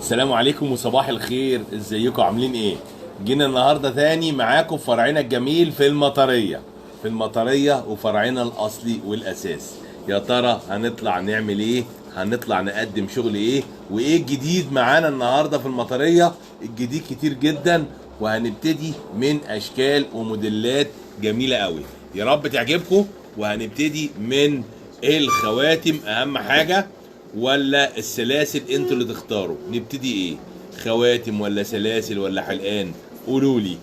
السلام عليكم وصباح الخير، ازيكم عاملين ايه؟ جينا النهارده تاني معاكم في فرعنا الجميل في المطريه، في المطريه وفرعنا الاصلي والاساس. يا ترى هنطلع نعمل ايه؟ هنطلع نقدم شغل ايه؟ وايه الجديد معانا النهارده في المطريه؟ الجديد كتير جدا، وهنبتدي من اشكال وموديلات جميلة قوي، يا رب تعجبكم. وهنبتدي من الخواتم، اهم حاجة، ولا السلاسل؟ انتوا اللي تختاروا. نبتدي ايه؟ خواتم ولا سلاسل ولا حلقان؟ قولوا لي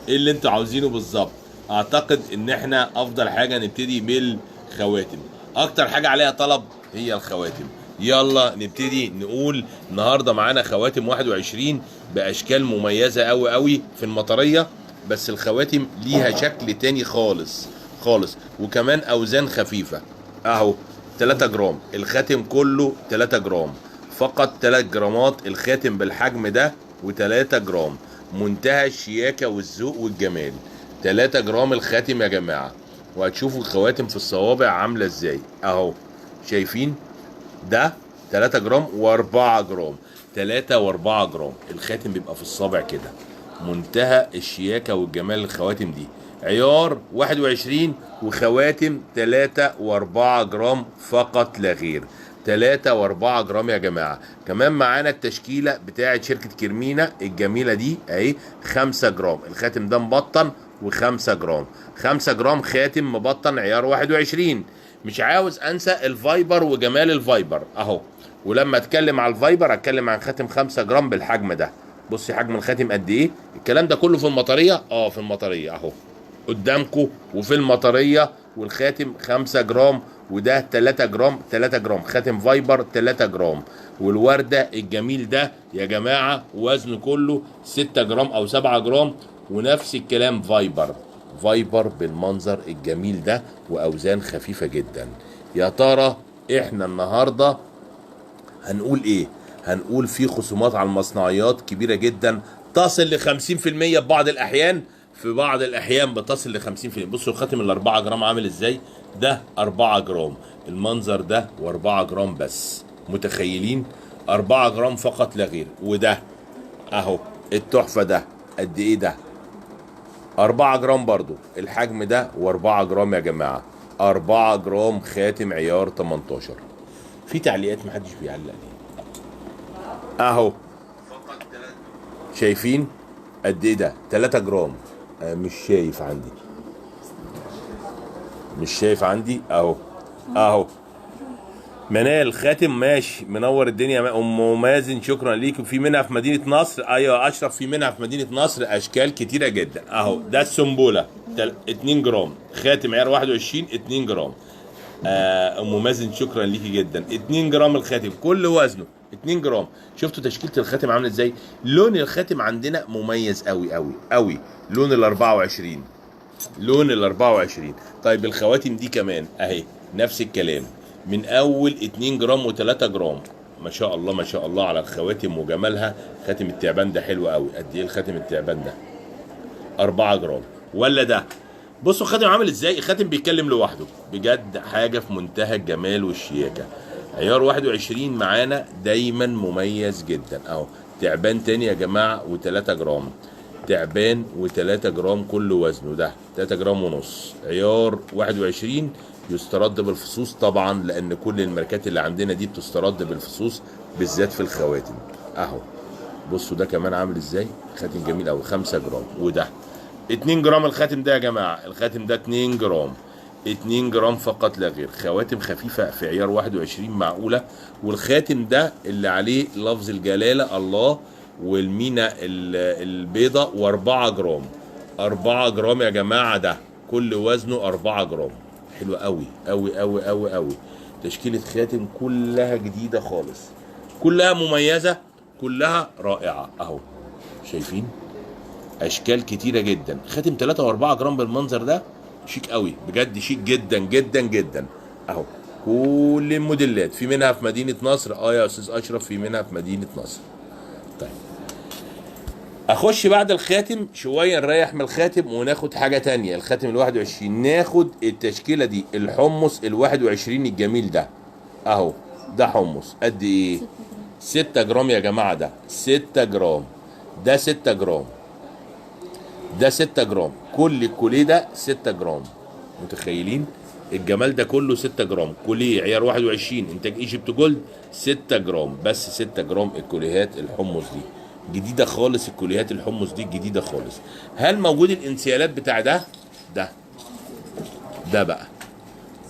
ايه اللي انتوا عاوزينه بالظبط. اعتقد ان احنا افضل حاجة نبتدي بالخواتم، اكتر حاجة عليها طلب هي الخواتم. يلا نبتدي نقول النهارده معانا خواتم 21 باشكال مميزة قوي قوي في المطريه، بس الخواتم ليها شكل تاني خالص خالص، وكمان اوزان خفيفة. اهو 3 جرام الخاتم كله، 3 جرام فقط، 3 جرامات الخاتم بالحجم ده، و3 جرام، منتهى الشياكه والذوق والجمال. 3 جرام الخاتم يا جماعة، وهتشوفوا الخواتم في الصوابع عامله ازاي. اهو شايفين ده 3 جرام و4 جرام، 3 و4 جرام الخاتم بيبقى في الصابع كده، منتهى الشياكه والجمال. الخواتم دي عيار 21 وخواتم 3 و4 جرام فقط لا غير، 3 و4 جرام يا جماعة. كمان معانا التشكيلة بتاعه شركة كرمينا الجميلة دي اهي، 5 جرام الخاتم ده مبطن، و5 جرام، 5 جرام خاتم مبطن عيار 21. مش عاوز انسى الفايبر وجمال الفايبر اهو، ولما اتكلم على الفايبر اتكلم عن خاتم 5 جرام بالحجم ده. بصي حجم الخاتم قد ايه. الكلام ده كله في المطريه، في المطريه اهو قدامكم، وفي المطريه، والخاتم 5 جرام، وده 3 جرام، 3 جرام خاتم فايبر 3 جرام. والورده الجميل ده يا جماعة وزنه كله 6 جرام او 7 جرام، ونفس الكلام فايبر، فايبر بالمنظر الجميل ده، واوزان خفيفة جدا. يا ترى احنا النهارده هنقول ايه؟ هنقول في خصومات على المصنعيات كبيرة جدا، تصل ل 50% في بعض الاحيان، في بعض الاحيان بتصل ل 50%. بصوا الخاتم ال 4 جرام عامل ازاي، ده 4 جرام المنظر ده، و4 جرام بس، متخيلين؟ 4 جرام فقط لا غير. وده اهو التحفة ده قد ايه؟ ده 4 جرام برضو الحجم ده، و4 جرام يا جماعة، 4 جرام خاتم عيار 18. في تعليقات محدش بيعلق ليه اهو، شايفين قد ايه ده؟ 3 جرام. مش شايف عندي، مش شايف عندي اهو، اهو منال خاتم ماشي، منور الدنيا. ام مازن شكرا ليك. في منها في مدينة نصر، ايوه اشرف، في منها في مدينة نصر اشكال كتيرة جدا اهو. ده السنبله 2 جرام خاتم عيار 21، 2 جرام. ام مازن شكرا ليكي جدا. 2 جرام الخاتم كل وزنه 2 جرام. شفتوا تشكيله الخاتم عامله ازاي؟ لون الخاتم عندنا مميز قوي قوي قوي، لون ال 24، لون ال 24. طيب الخواتم دي كمان اهي نفس الكلام، من اول 2 جرام و3 جرام. ما شاء الله ما شاء الله على الخواتم وجمالها. خاتم التعبان ده حلو قوي، قد ايه الخاتم التعبان ده؟ 4 جرام. ولا ده بصوا الخاتم عامل ازاي، الخاتم بيتكلم لوحده بجد، حاجة في منتهى الجمال والشياكه. عيار 21 معانا دايما مميز جدا اهو. تعبان تاني يا جماعة، و3 جرام تعبان، و3 جرام كل وزنه ده 3 جرام ونص، عيار 21. يسترد بالفصوص طبعا، لان كل الماركات اللي عندنا دي بتسترد بالفصوص بالذات في الخواتم اهو. بصوا ده كمان عامل ازاي، خاتم جميل قوي، 5 جرام. وده 2 جرام الخاتم ده يا جماعة، الخاتم ده 2 جرام، 2 جرام فقط لا غير. خواتم خفيفة في عيار 21 معقولة. والخاتم ده اللي عليه لفظ الجلاله الله، والمينا البيضة، و4 جرام، 4 جرام يا جماعة، ده كل وزنه 4 جرام. حلو قوي قوي قوي قوي قوي. تشكيله خاتم كلها جديدة خالص، كلها مميزة، كلها رائعة اهو. شايفين اشكال كتيرة جدا. خاتم 3 و4 جرام بالمنظر ده شيك قوي بجد، شيك جدا جدا جدا اهو. كل الموديلات في منها في مدينة نصر. يا استاذ اشرف في منها في مدينة نصر. طيب اخش بعد الخاتم شوية، نريح من الخاتم وناخد حاجة تانية. الخاتم ال 21 ناخد التشكيلة دي، الحمص ال 21 الجميل ده اهو. ده حمص قد ايه؟ 6 جرام يا جماعة، ده 6 جرام، ده 6 جرام، ده 6 جرام، كل الكوليه ده 6 جرام. متخيلين الجمال ده كله 6 جرام؟ كوليه عيار 21 انتاج Egypt Gold 6 جرام بس، 6 جرام. الكوليهات الحمص دي جديدة خالص، الكوليهات الحمص دي جديدة خالص. هل موجود الانسيالات بتاع ده؟ ده ده بقى،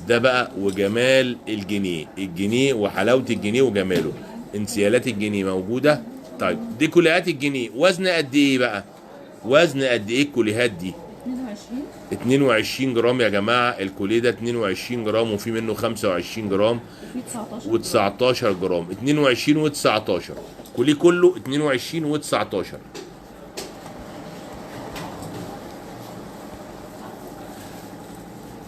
ده بقى وجمال الجنيه، الجنيه وحلاوة الجنيه وجماله. انسيالات الجنيه موجودة. طيب دي كوليهات الجنيه وزن قد ايه بقى؟ وزن قد ايه الكوليهات دي؟ 22 جرام يا جماعة. الكوليه ده 22 جرام، وفي منه 25 جرام و19 جرام. 22 و19، كوليه كله 22 و19.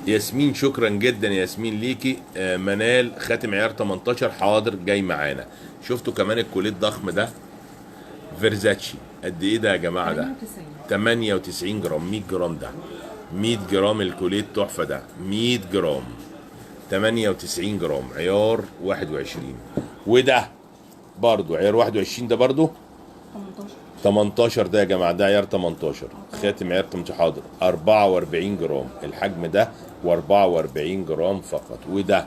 ياسمين شكرا جدا ياسمين ليكي. منال خاتم عيار 18 حاضر جاي معانا. شفتوا كمان الكوليه الضخم ده فيرزاتشي قد ايه ده يا جماعة؟ ده 98 جرام، 100 جرام، ده 100 جرام الكوليه التحفة ده 100 جرام، 98 جرام عيار 21. وده برضو عيار 21، ده برضو 18 ده يا جماعة، ده عيار 18 خاتم عيار 18 حاضر 44 جرام الحجم ده، و44 جرام فقط. وده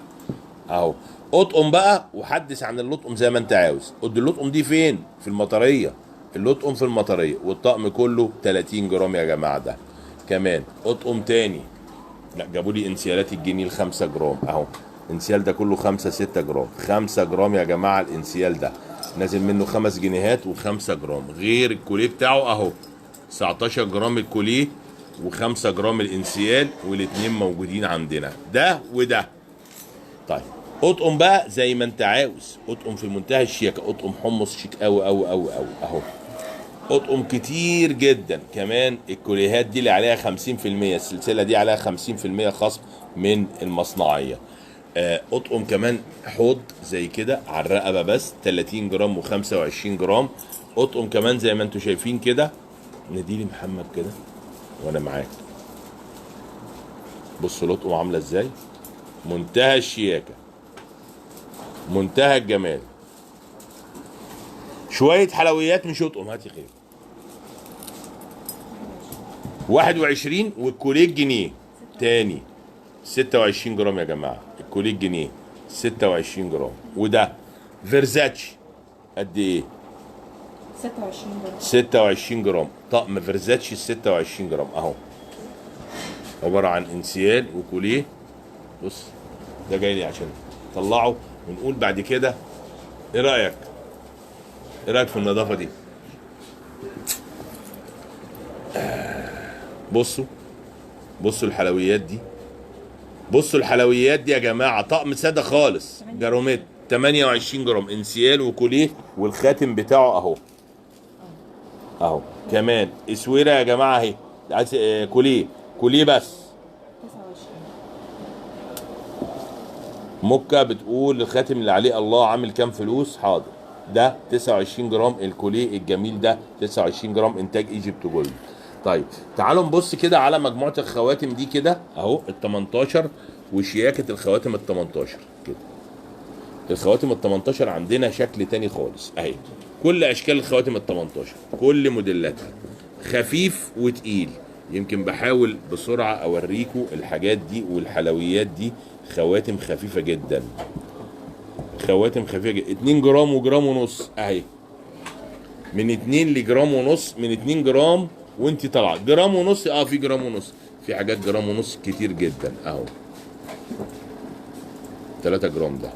اهو اطقم بقى وحدث عن اللطقم زي ما انت عاوز. قد اللطقم دي فين؟ في المطريه، اللطقم في المطريه، والطقم كله 30 جرام يا جماعة. ده كمان اطقم تاني، لا جابوا لي انسيالات الجنيه 5 جرام اهو، الانسيال ده كله 5 6 جرام، 5 جرام يا جماعة. الانسيال ده نازل منه 5 جنيهات و5 جرام، غير الكوليه بتاعه اهو 19 جرام الكوليه و5 جرام الانسيال، والاتنين موجودين عندنا ده وده. طيب اطقم بقى زي ما انت عاوز، اطقم في منتهى الشياكه، اطقم حمص شيك قوي قوي قوي قوي اهو، اطقم كتير جدا. كمان الكوليهات دي اللي عليها 50%، السلسلة دي عليها 50% خصم من المصنعيه. اطقم كمان حوض زي كده على الرقبة بس 30 جرام و25 جرام. اطقم كمان زي ما انتم شايفين كده، نديلي محمد كده وانا معاك. بصوا الاطقم عامله ازاي، منتهى الشياكه، منتهى الجمال. شوية حلويات مش اطقم، هاتي خير. 21 والكوليه جنيه تاني 26 جرام يا جماعة، الكوليه جنيه 26 جرام. وده فيرزاتشي قد ايه؟ 26 جرام، 26 جرام طقم فيرزاتشي 26 جرام اهو، عبارة عن انسيال وكوليه. بص ده جاي لي عشان طلعه ونقول بعد كده ايه رايك؟ ايه رايك في النظافة دي؟ بصوا بصوا الحلويات دي، بصوا الحلويات دي يا جماعة، طقم ساده خالص جرامات 28 جرام انسيال وكوليه والخاتم بتاعه اهو اهو. كمان اسويره يا جماعة اهي، كوليه كوليه بس 29. مكة بتقول الخاتم اللي عليه الله عامل كام فلوس؟ حاضر، ده 29 جرام الكوليه الجميل ده 29 جرام انتاج Egypt Gold. طيب تعالوا نبص كده على مجموعة الخواتم دي كده اهو، ال 18 وشياكه الخواتم ال 18 كده. الخواتم ال 18 عندنا شكل تاني خالص اهي، كل اشكال الخواتم ال 18 كل موديلاتها خفيف وتقيل. يمكن بحاول بسرعة اوريكم الحاجات دي والحلويات دي. خواتم خفيفة جدا، خواتم خفيفة جدا، 2 جرام وجرام ونص اهي، من 2 لجرام ونص، من 2 جرام وانت طالعه جرام ونص. في جرام ونص، في حاجات جرام ونص كتير جدا اهو، 3 جرام. ده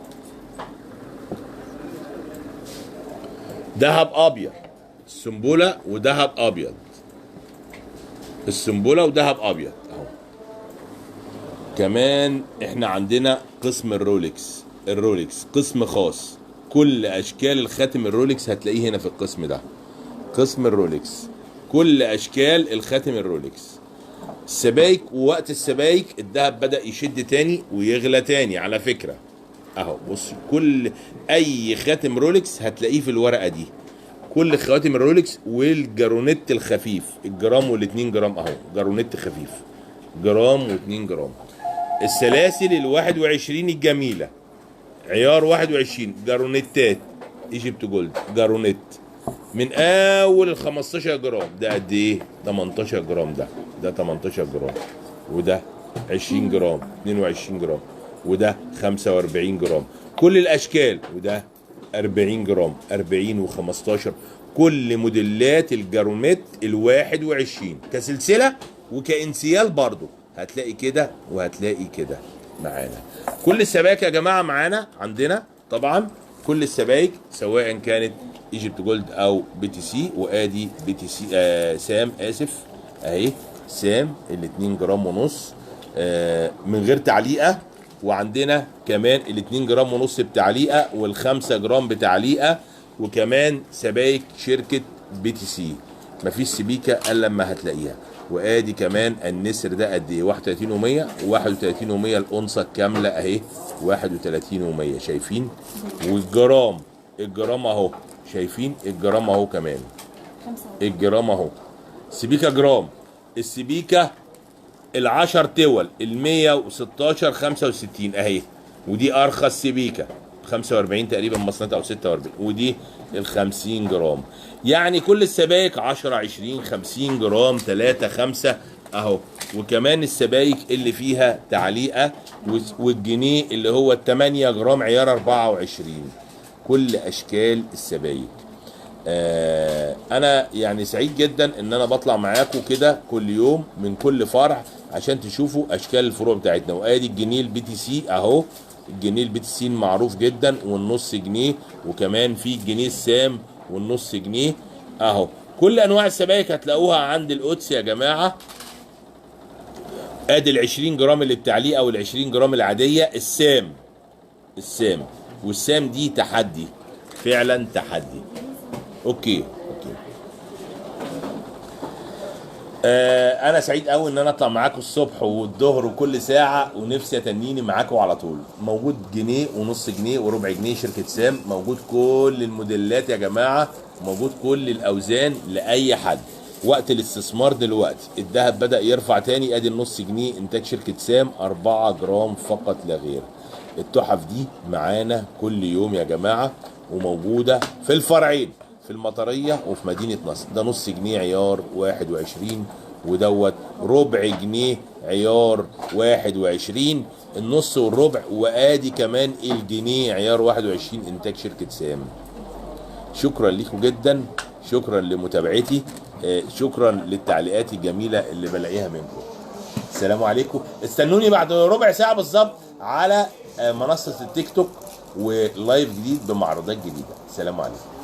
دهب ابيض السنبله وذهب ابيض، السنبله وذهب ابيض اهو. كمان احنا عندنا قسم الرولكس، الرولكس قسم خاص، كل اشكال الخاتم الرولكس هتلاقيه هنا في القسم ده، قسم الرولكس كل اشكال الخاتم الرولكس. السبايك، ووقت السبايك الذهب بدأ يشد تاني ويغلى تاني على فكرة اهو. بص كل اي خاتم رولكس هتلاقيه في الورقة دي، كل خواتم الرولكس والجارونيت الخفيف الجرام والاتنين جرام اهو، جارونيت خفيف جرام واتنين جرام. السلاسل ال 21 الجميلة عيار 21 جارونيتات Egypt Gold جارونيت من اول ال 15 جرام. ده قد ايه؟ 18 جرام. ده 18 جرام، وده 20 جرام، 22 جرام، وده 45 جرام، كل الاشكال، وده 40 جرام، 40 و15، كل موديلات الجاروميت ال 21 كسلسله وكانسيال برضو هتلاقي كده وهتلاقي كده معانا. كل السبائك يا جماعة معانا عندنا طبعا، كل السبائك سواء كانت Egypt Gold او BTC. وادي BTC سام، اسف اهي سام ال 2 جرام ونص من غير تعليقه، وعندنا كمان ال 2 جرام ونص بتعليقه وال 5 جرام بتعليقه، وكمان سبائك شركة BTC مفيش سبيكه الا لما هتلاقيها. وادي كمان النسر ده قد ايه؟ 31 و100، 31 و100 الأونصة الكاملة اهي 31 و100 شايفين؟ والجرام، الجرام اهو شايفين؟ الجرام اهو كمان، الجرام اهو، سبيكة جرام، السبيكة العشر تول ال 116 65 اهي، ودي ارخص سبيكة 45 تقريبا مصنعتها او 46، ودي ال 50 جرام. يعني كل السبائك 10 20 50 جرام 3 5 اهو. وكمان السبائك اللي فيها تعليقه والجنيه اللي هو 8 جرام عيار 24، كل اشكال السبائك. انا يعني سعيد جدا ان انا بطلع معاكم كده كل يوم من كل فرع عشان تشوفوا اشكال الفروع بتاعتنا. وادي الجنيه ال BTC اهو، الجنيه ال BTC معروف جدا، والنص جنيه، وكمان في الجنيه السام والنص جنيه اهو. كل انواع السبائك هتلاقوها عند القدس يا جماعة. ادي ال 20 جرام اللي بتعليقه وال 20 جرام العادية السام، السام والسام دي تحدي فعلا، تحدي. okay okay. انا سعيد قوي ان انا اطلع معاكم الصبح والظهر وكل ساعة، ونفسي اتنيني معاكم على طول. موجود جنيه ونص جنيه وربع جنيه شركة سام، موجود كل الموديلات يا جماعة، موجود كل الاوزان لاي حد. وقت الاستثمار دلوقتي، الذهب بدا يرفع تاني. ادي النص جنيه انتاج شركة سام 4 جرام فقط لا غير. التحف دي معانا كل يوم يا جماعة، وموجودة في الفرعين، في المطريه وفي مدينة نصر. ده نص جنيه عيار 21، ودوت ربع جنيه عيار 21، النص والربع. وادي كمان الجنيه عيار 21 انتاج شركة سام. شكرا لكم جدا، شكرا لمتابعتي، شكرا للتعليقات الجميلة اللي بلاقيها منكم. السلام عليكم. استنوني بعد ربع ساعة بالظبط على منصة التيك توك و live جديد بمعروضات جديدة. السلام عليكم.